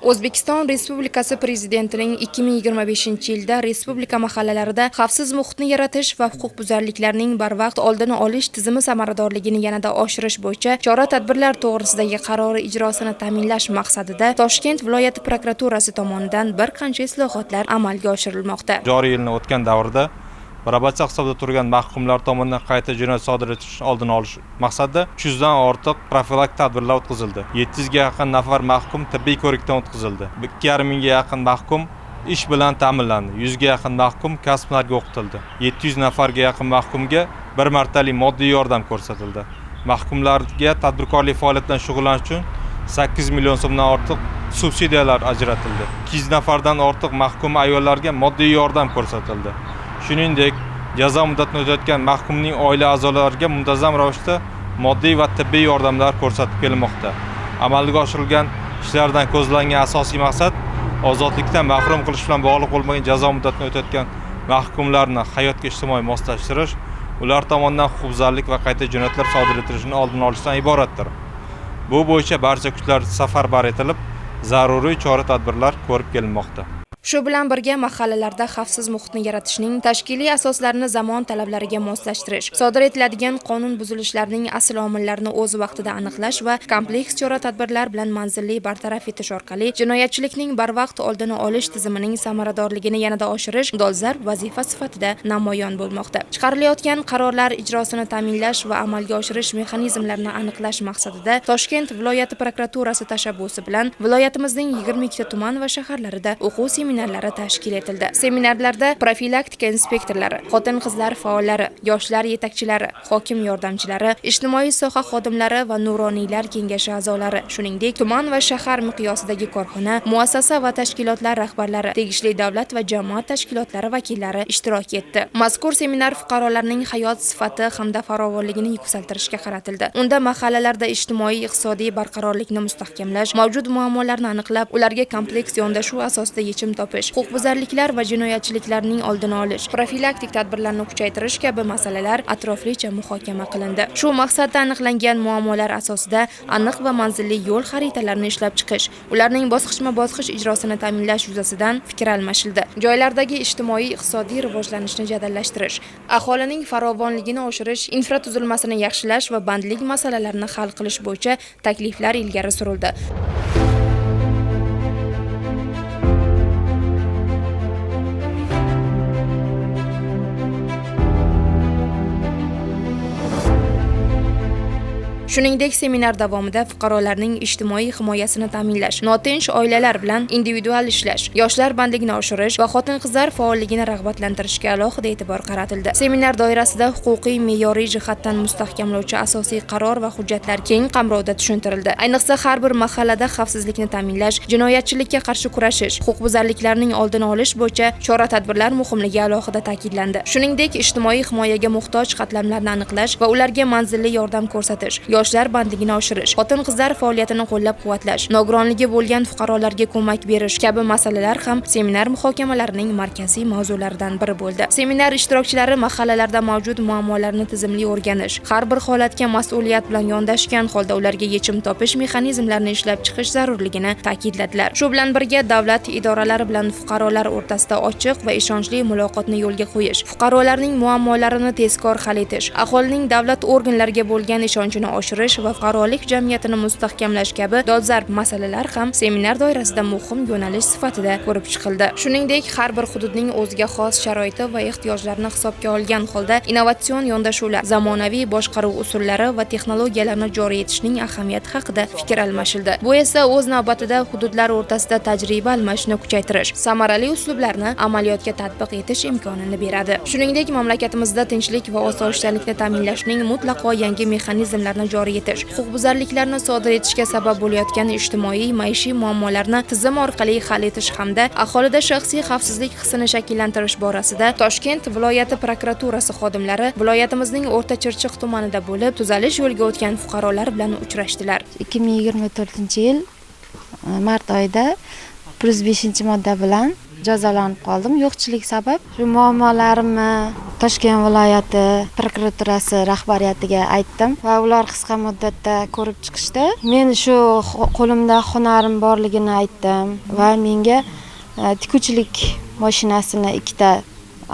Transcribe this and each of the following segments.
O'zbekiston Respublikasi Prezidentining 2025-yilda respublika mahallalarida xavfsiz muhitni yaratish va huquqbuzarliklarning barvaqt oldini olish tizimi samaradorligini yanada oshirish bo'yicha chora-tadbirlar to'g'risidagi qarori ijrosini ta'minlash maqsadida Toshkent viloyati prokuraturasi tomonidan bir qancha islohotlar amalga oshirilmoqda. Joriy yilni o'tgan davrda probatsiya hisobida turgan mahkumlar tomonidan qayta jinoyat sodir etishni oldini olish maqsadida 300 dan ortiq profilaktik tadbirlar o'tkazildi. 700 ga yaqin nafar mahkum tibbiy ko'rikdan o'tkazildi. 2,5 mingga yaqin mahkum ish bilan ta'minlandi. 100 ga yaqin mahkum kasblarga o'qitildi. 700 nafarga yaqin mahkumga bir martalik moddiy yordam ko'rsatildi. Mahkumlarga tadbirkorlik faoliyati bilan shug'ullanish uchun 8 million so'mdan ortiq subsidiyalar ajratildi. 200 nafardan ortiq mahkum ayollarga moddiy yordam ko'rsatildi. Shuningdek, jazo muddatini o'tayotgan mahkumning oila a'zolariga muntazam ravishda moddiy va tibbiy yordamlar ko'rsatib kelinmoqda. Amalga oshirilgan ishlardan ko'zlangan asosiy maqsad ozodlikdan mahrum qilish bilan bog'liq bo'lmagan jazo muddatini o'tayotgan mahkumlarni hayotga ijtimoiy moslashtirish, ular tomonidan huquqbuzarlik va qayta jinoyatlar sodir etilishini oldini olishdan iboratdir. Bu bo'yicha barcha kuchlar safarbar etilib, zaruriy chora-tadbirlar ko'rib kelinmoqda. Shu bilan birga mahallalarda xavfsiz muhitni yaratishning tashkiliy asoslarini zamon talablariga moslashtirish, sodir etiladigan qonun buzilishlarining asl omillarini o'z vaqtida aniqlash va kompleks chora-tadbirlar bilan manzilli bartaraf etish orqali jinoyatchilikning barvaqt oldini olish tizimining samaradorligini yanada oshirish dolzarb vazifa sifatida namoyon bo'lmoqda. Chiqarilayotgan qarorlar ijrosini ta'minlash va amalga oshirish mexanizmlarini aniqlash maqsadida Toshkent viloyati prokuraturasi tashabbusi bilan viloyatimizning 22 ta tuman va shaharlarida o'quv seminarlari tashkil etildi. Seminarlarda profilaktika inspektorlari, xotin-qizlar faollari, yoshlar yetakchilari, hokim yordamchilari, ijtimoiy soha xodimlari va nuroniylar kengashi a'zolari, shuningdek, tuman va shahar miqyosidagi korxona, muassasa va tashkilotlar rahbarlari, tegishli davlat va jamoat tashkilotlari vakillari ishtirok etdi. Mazkur seminar fuqarolarning hayot sifati hamda farovonligini yuksaltirishga qaratildi. Unda mahallalarda ijtimoiy iqtisodiy barqarorlikni mustahkamlash, mavjud muammolarni aniqlab, ularga kompleks yondashuv asosida yechim topish, huquqbuzarliklar va jinoyatchiliklarning oldini olish, profilaktik tadbirlarni kuchaytirish kabi masalalar atroflicha muhokama qilindi. Shu maqsadda aniqlangan muammolar asosida aniq va manzilli yo'l xaritalarini ishlab chiqish, ularning bosqichma-bosqich ijrosini ta'minlash yuzasidan fikr almashildi. Joylardagi ijtimoiy iqtisodiy rivojlanishni jadallashtirish, aholining farovonligini oshirish, infratuzilmasini yaxshilash va bandlik masalalarini hal qilish bo'yicha takliflar ilgari surildi. Shuningdek, seminar davomida fuqarolarning ijtimoiy himoyasini ta'minlash, notinch oilalar bilan individual ishlash, yoshlar bandligini oshirish va xotin-qizlar faolligini rag'batlantirishga alohida e'tibor qaratildi. Seminar doirasida huquqiy me'yoriy jihatdan mustahkamlovchi asosiy qaror va hujjatlar keng qamrovda tushuntirildi. Ayniqsa, har bir mahallada xavfsizlikni ta'minlash, jinoyatchilikka qarshi kurashish, huquqbuzarliklarning oldini olish bo'yicha chora-tadbirlar muhimligi alohida ta'kidlandi. Shuningdek, ijtimoiy himoyaga muhtoj qatlamlarni aniqlash va ularga manzilli yordam ko'rsatish, yoshlar bandligini oshirish, xotin-qizlar faoliyatini qo'llab-quvvatlash, nogironligi bo'lgan fuqarolarga ko'mak berish kabi masalalar ham seminar muhokamalarining markaziy mavzularidan biri bo'ldi. Seminar ishtirokchilari mahallalarda mavjud muammolarni tizimli o'rganish, har bir holatga mas'uliyat bilan yondashgan holda ularga yechim topish mexanizmlarini ishlab chiqish zarurligini ta'kidladilar. Shu bilan birga davlat idoralari bilan fuqarolar o'rtasida ochiq va ishonchli muloqotni yo'lga qo'yish, fuqarolarning muammolarini tezkor hal etish, aholining davlat organlariga bo'lgan ishonchini oshirish va fuqarolik jamiyatini mustahkamlash kabi dolzarb masalalar ham seminar doirasida muhim yo'nalish sifatida ko'rib chiqildi. Shuningdek, har bir hududning o'ziga xos sharoiti va ehtiyojlarini hisobga olgan holda innovatsion yondashuvlar, zamonaviy boshqaruv usullari va texnologiyalarni joriy etishning ahamiyati haqida fikr almashildi. Bu esa o'z navbatida hududlar o'rtasida tajriba almashishni kuchaytirish, samarali uslublarni amaliyotga tatbiq etish imkonini beradi. Shuningdek, mamlakatimizda tinchlik va osoyishtalikni ta'minlashning mutlaqo yangi mexanizmlarini joriy etish, huquqbuzarliklarni sodir etishga sabab bo'layotgan ijtimoiy maishiy muammolarni tizim orqali hal etish hamda aholida shaxsiy xavfsizlik hissini shakllantirish borasida Toshkent viloyati prokuraturasi xodimlari viloyatimizning O'rta Chirchiq tumanida bo'lib, tuzalish yo'liga o'tgan fuqarolar bilan uchrashdilar. 2024-yil mart oyida 105-modda bilan jazolanib qoldim. Yo'qchilik sabab shu muammolarimni Toshkent viloyati prokuraturasi rahbariyatiga aytdim va ular qisqa muddatda ko'rib chiqishdi. Men shu qo'limda hunarim borligini aytdim va menga tikuvchilik mashinasini, ikkita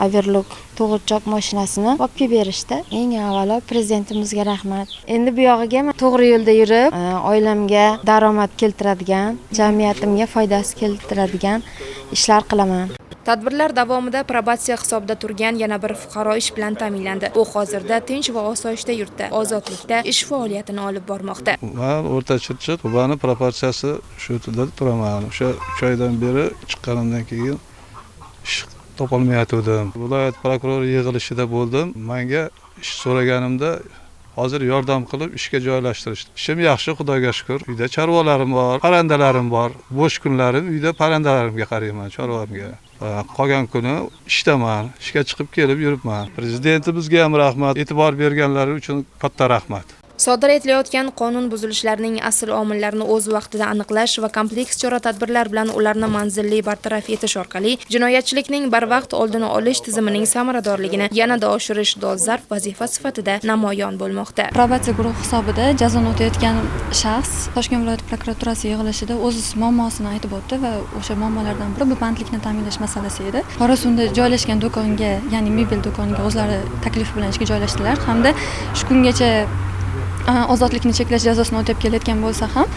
overlock to'g'richoq mashinasini olib kelib berishdi. Eng avvalo prezidentimizga rahmat. Endi bu yog'iga men to'g'ri yo'lda yurib, oilamga daromad keltiradigan, jamiyatimga foydasi keltiradigan ishlar qilaman. Tadbirlar davomida probatsiya hisobida turgan yana bir fuqaro ish bilan ta'minlandi. U hozirda tinch va osoyishta yurtda, ozodlikda ish faoliyatini olib bormoqda. Men O'rta Chirchiq tubani probatsiyasi shu yerda turaman. O'sha 3 oydan beri chiqqanimdan keyin ish topolmayotgandim. Viloyat prokurori yig'ilishida bo'ldim. Menga ish so'raganimda hozir yordam qilib ishga joylashtirishdi. Ishim yaxshi, Xudoga shukr. Uyda chorvalarim bor, parrandalarim bor. Bo'sh kunlarim uyda parrandalarimga qarayman, chorvamga. Qolgan kuni ishdaman, ishga chiqib kelib yuribman. Prezidentimizga ham rahmat, e'tibor berganlari uchun katta rahmat. Sodir etilayotgan qonun buzilishlarining asl omillarini o'z vaqtida aniqlash va kompleks chora-tadbirlar bilan ularni manzilli bartaraf etish orqali jinoyatchilikning barvaqt oldini olish tizimining samaradorligini yanada oshirish dolzarb vazifa sifatida namoyon bo'lmoqda. Probatsiya guruhi hisobida jazoni o'tayotgan shaxs Toshkent viloyati prokuraturasi yig'ilishida o'z muammosini aytib o'tdi va o'sha muammolardan biri bu bandlikni ta'minlash masalasi edi. Qorasuvda joylashgan do'konga, ya'ni mebel do'koniga o'zlari taklif bilan ishga joylashdilar hamda shu kungacha ozodlikni cheklash jazosini o'tab kelayotgan bo'lsa ham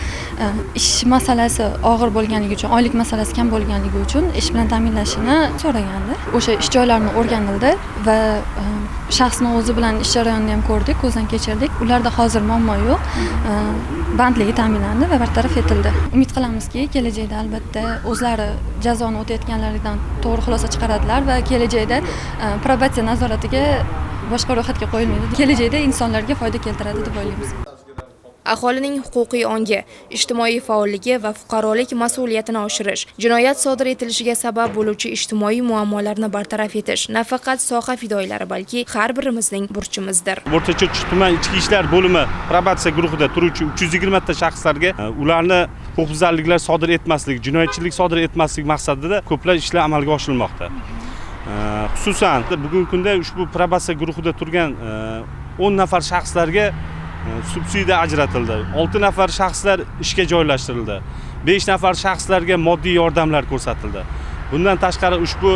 ish masalasi og'ir bo'lganligi uchun, oylik masalasi kam bo'lganligi uchun ish bilan ta'minlashini so'ragandi. O'sha ish joylarini o'rganildi va shaxsni o'zi bilan ish jarayonini ham ko'rdik, ko'zdan kechirdik. Ularda hozir muammo yo'q, bandligi ta'minlandi va bartaraf etildi. Umid qilamizki, kelajakda albatta o'zlari jazoni o'tayotganlaridan to'g'ri xulosa chiqaradilar va kelajakda probatsiya nazoratiga boshqa ro'yxatga qo'yilmaydi. Kelajakda insonlarga foyda keltiradi deb o'ylaymiz. Aholining huquqiy ongi, ijtimoiy faolligi va fuqarolik mas'uliyatini oshirish, jinoyat sodir etilishiga sabab bo'luvchi ijtimoiy muammolarni bartaraf etish nafaqat soha fidoyilari, balki har birimizning burchimizdir. O'rta Chirchiq tuman ichki ishlar bo'limi probatsiya guruhida turuvchi 320 ta shaxslarga ularni huquqbuzarliklar sodir etmaslik, jinoyatchilik sodir etmaslik maqsadida ko'plab ishlar amalga oshirilmoqda. Xususan, bugungi kunda ushbu probatsiya guruhida turgan 10 nafar shaxslarga subsidiya ajratildi. 6 nafar shaxslar ishga joylashtirildi. 5 nafar shaxslarga moddiy yordamlar ko'rsatildi. Bundan tashqari ushbu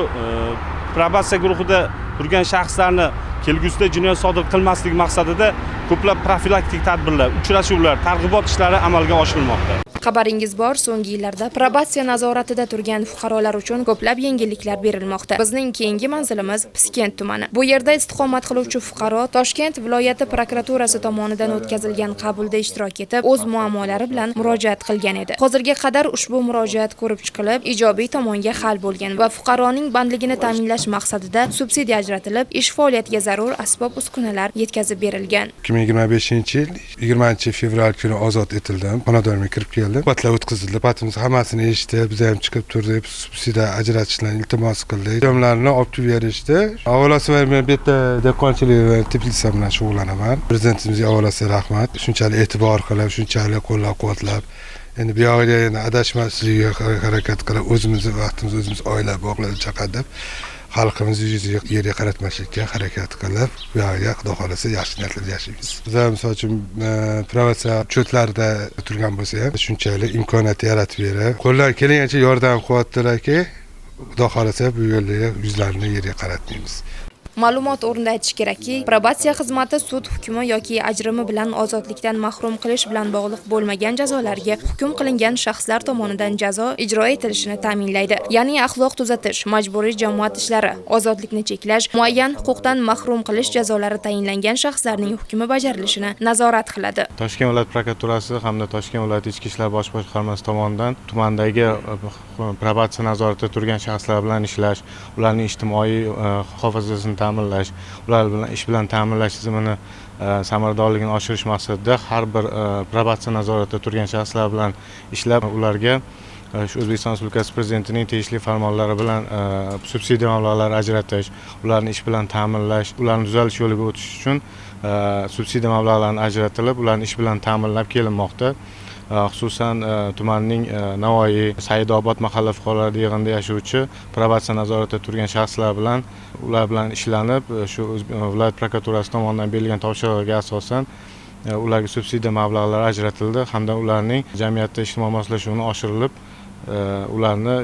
probatsiya guruhida turgan shaxslarni kelgusida jinoyat sodir qilmaslik maqsadida ko'plab profilaktik tadbirlar, uchrashuvlar, targ'ibot ishlari amalga oshirilmoqda. Xabaringiz bor, so'nggi yillarda probatsiya nazoratida turgan fuqarolar uchun ko'plab yengilliklar berilmoqda. Bizning keyingi manzilimiz Piskent tumani. Bu yerda istiqomat qiluvchi fuqaro Toshkent viloyati prokuraturasi tomonidan o'tkazilgan qabulda ishtirok etib, o'z muammolari bilan murojaat qilgan edi. Hozirga qadar ushbu murojaat ko'rib chiqilib, ijobiy tomonga hal bo'lgan va fuqaroning bandligini ta'minlash maqsadida subsidiya ajratilib, ish faoliyatiga zarur asbob-uskunalar yetkazib berilgan. 2025-yil 20-fevral kuni ozod etildim. Xonadonimga kirib keldim. Suhbatlar o'tkazildi, patimiz hammasini eshitdi, biz ham chiqib turdik, subsidiya ajratishlarni iltimos qildik. Odamlarni olib kelib berishdi. Avvalosi men bu yerda dehqonchilik va teplitsa bilan shug'ullanaman. Prezidentimizga avvalosi rahmat. Shunchalik e'tibor qilib, shunchalik qo'llab-quvvatlab, endi bu yog'iga yana adashmaslikka harakat qilib, o'zimizni vaqtimizni o'zimiz oila bog'lab chaqadib, xalqimiz yuziga yerga qaratmaslikka harakat qilib, bu yog'iga Xudo xolasa yaxshi niyatlarda yashaymiz. Biz ham misol uchun probatsiya cho'tlarida turgan bo'lsa ham shunchalik imkoniyat yaratib berib, qo'ldan kelgancha yordam qilyaptilarki, Xudo xolasa bu yo'lda yuzlarini yerga qaratmaymiz. Ma'lumot o'rnida aytish kerakki, probatsiya xizmati sud hukmi yoki ajrimi bilan ozodlikdan mahrum qilish bilan bog'liq bo'lmagan jazolarga hukm qilingan shaxslar tomonidan jazo ijro etilishini ta'minlaydi. Ya'ni axloq tuzatish, majburiy jamoat ishlari, ozodlikni cheklash, muayyan huquqdan mahrum qilish jazolari tayinlangan shaxslarning hukmi bajarilishini nazorat qiladi. Toshkent viloyat prokuraturasi hamda Toshkent viloyati Ichki ishlar bosh boshqarmasi tomonidan tumandagi probatsiya nazoratida turgan shaxslar bilan ishlash, ularning ijtimoiy hofizasini ta'minlash, ular bilan ish bilan ta'minlash tizimini samaradorligini oshirish maqsadida har bir probatsiya nazoratida turgan shaxslar bilan ishlab, ularga shu O'zbekiston Respublikasi Prezidentining tegishli farmonlari bilan subsidiya mablag'lari ajratish, ularni ish bilan ta'minlash, ularni tuzalish yo'liga o'tish uchun subsidiya mablag'larini ajratilib, ularni ish bilan ta'minlab kelinmoqda. Xususan, tumanning Navoiy, Saidobod mahalla fuqarolar yig'inida yashovchi probatsiya nazoratida turgan shaxslar bilan ular bilan ishlanib, shu viloyat prokuraturasi tomonidan berilgan topshiriqlarga asosan ularga subsidiya mablag'lari ajratildi hamda ularning jamiyatda ijtimoiy moslashuvini oshirilib, ularni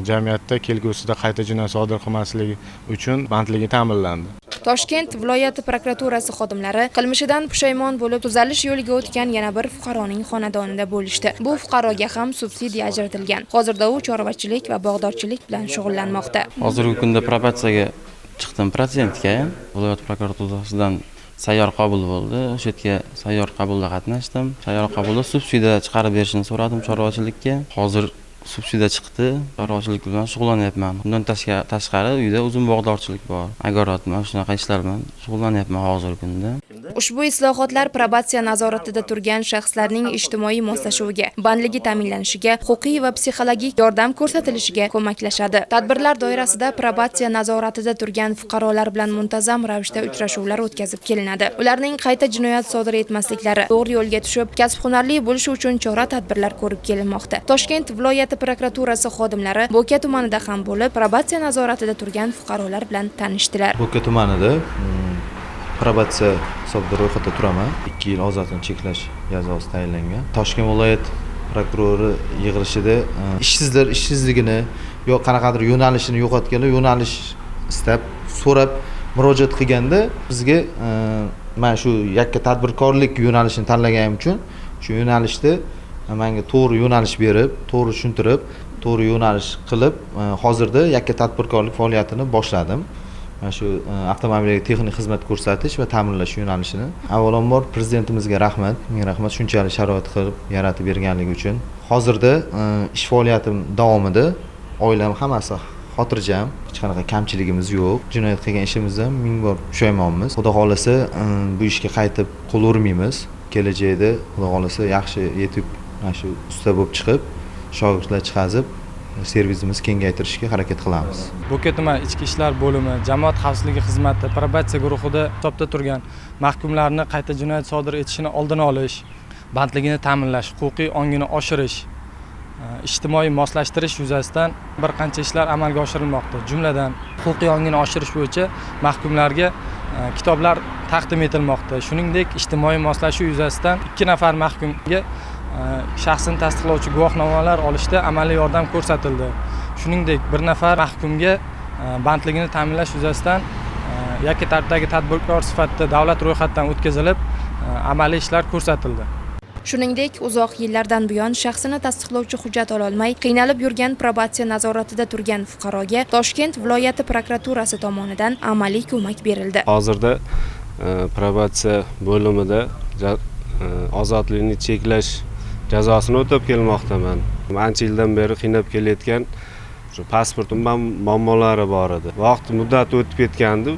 jamiyatda kelgusida qayta jinoyat sodir qilmasligi uchun bandligi ta'minlandi. Toshkent viloyati prokuraturasi xodimlari qilmishidan pushaymon bo'lib tuzalish yo'liga o'tgan yana bir fuqaroning xonadonida bo'lishdi. Bu fuqaroga ham subsidiya ajratilgan. Hozirda u chorvachilik va bog'dorchilik bilan shug'ullanmoqda. Hozirgi kunda probatsiyaga chiqdim, protsentga. Viloyat prokuraturasidan sayyor qabul bo'ldi. O'sha yerga sayyor qabulda qatnashdim. Sayyor qabulda subsidiya chiqarib berishini so'radim chorvachilikka. Hozir subsidiya chiqdi. Chorvachilik bilan shug'ullanyapman. Bundan tashqari uyda uzum bog'dorchilik bor. Agorot, mana shunaqa ishlar bilan shug'ullanyapman hozirgi kunda. Ushbu islohotlar probatsiya nazoratida turgan shaxslarning ijtimoiy moslashuviga, bandligi ta'minlanishiga, huquqiy va psixologik yordam ko'rsatilishiga ko'maklashadi. Tadbirlar doirasida probatsiya nazoratida turgan fuqarolar bilan muntazam ravishda uchrashuvlar o'tkazib kelinadi. Ularning qayta jinoyat sodir etmasliklari, to'g'ri yo'lga tushib, kasb-hunarli bo'lishi uchun chora-tadbirlar ko'rib kelinmoqda. Toshkent viloyati prokuraturasi xodimlari Bo'ka tumanida ham bo'lib, probatsiya nazoratida turgan fuqarolar bilan tanishdilar. Bo'ka tumanida probatsiya hisobida ro'yxatda turaman. 2 yil ozodlikni cheklash jazosi tayinlangan. Toshkent viloyat prokurori yig'ilishida ishsizlar ishsizligini yo qanaqadir yo'nalishini yo'qotganlar yo'nalish istab so'rab murojaat qilganda bizga mana shu yakka tadbirkorlik yo'nalishini tanlaganim uchun shu yo'nalishda menga to'g'ri yo'nalish berib, to'g'ri tushuntirib, to'g'ri yo'nalish qilib, hozirda yakka tadbirkorlik faoliyatini boshladim. Mana shu avtomobilga texnik xizmat ko'rsatish va ta'mirlash yo'nalishini. Avvalambor prezidentimizga rahmat, ming rahmat shunchalik sharoit qilib yaratib berganligi uchun. Hozirda ish faoliyatim davomida oilam hammasi xotirjam, hech qanaqa kamchiligimiz yo'q. Jinoyat qilgan ishimizdan ming bor pushaymonmiz. Xudo xohlasa bu ishga qaytib qo'l urmaymiz. Kelajakda Xudo xohlasa yaxshi yetib, mana shu usta bo'lib chiqib, shogirdlar chiqazib, servisimizni kengaytirishga harakat qilamiz. Bo'ka tuman ichki ishlar bo'limi, jamoat xavfsizligi xizmati probatsiya guruhida hisobda turgan mahkumlarni qayta jinoyat sodir etishini oldini olish, bandligini ta'minlash, huquqiy ongini oshirish, ijtimoiy moslashtirish yuzasidan bir qancha ishlar amalga oshirilmoqda. Jumladan, huquqiy ongini oshirish bo'yicha mahkumlarga kitoblar taqdim etilmoqda. Shuningdek, ijtimoiy moslashuv yuzasidan 2 nafar mahkumga shaxsini tasdiqlovchi guvohnomalar olishda amaliy yordam ko'rsatildi. Shuningdek, bir nafar mahkumga bandligini ta'minlash yuzasidan yakka tartibdagi tadbirkor sifatida davlat ro'yxatidan o'tkazilib, amaliy ishlar ko'rsatildi. Shuningdek, uzoq yillardan buyon shaxsini tasdiqlovchi hujjat ololmay qiynalib yurgan probatsiya nazoratida turgan fuqaroga Toshkent viloyati prokuraturasi tomonidan amaliy ko'mak berildi. Hozirda probatsiya bo'limida ozodlikni cheklash jazosini o'tab kelmoqdaman. Ancha yildan beri qiynab kelayotgan shu pasportim muammolari bor edi. Vaqt muddati o'tib ketgandi,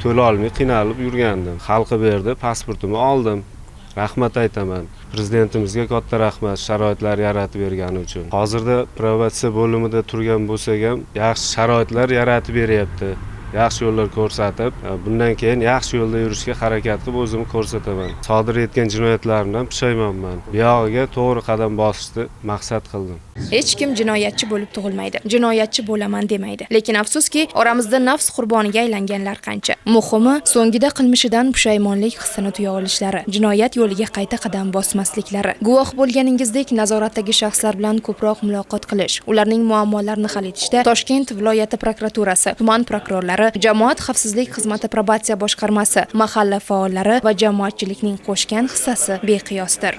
to'la olmay qiynalib yurgandim. Xalqi berdi, pasportimni oldim. Rahmat aytaman. Prezidentimizga katta rahmat sharoitlar yaratib bergani uchun. Hozirda probatsiya bo'limida turgan bo'lsak ham yaxshi sharoitlar yaratib beryapti. Yaxshi yo'llar ko'rsatib, bundan keyin yaxshi yo'lda yurishga harakat qilib o'zimni ko'rsataman. Sodir etgan jinoyatlarimdan pushaymonman. Buyog'iga to'g'ri qadam bosishni maqsad qildim. Hech kim jinoyatchi bo'lib tug'ilmaydi. Jinoyatchi bo'laman demaydi. Lekin afsuski, oramizda nafs qurboniga aylanganlar qancha. Muhimi, so'ngida qilmishidan pushaymonlik hissini tuya olishlari, jinoyat yo'liga qayta qadam bosmasliklari. Guvoh bo'lganingizdek, nazoratdagi shaxslar bilan ko'proq muloqot qilish, ularning muammolarini hal etishda Toshkent viloyati prokuraturasi, tuman prokurorlari, jamoat xavfsizlik xizmati probatsiya boshqarmasi, mahalla faollari va jamoatchilikning qo'shgan hissasi beqiyosdir.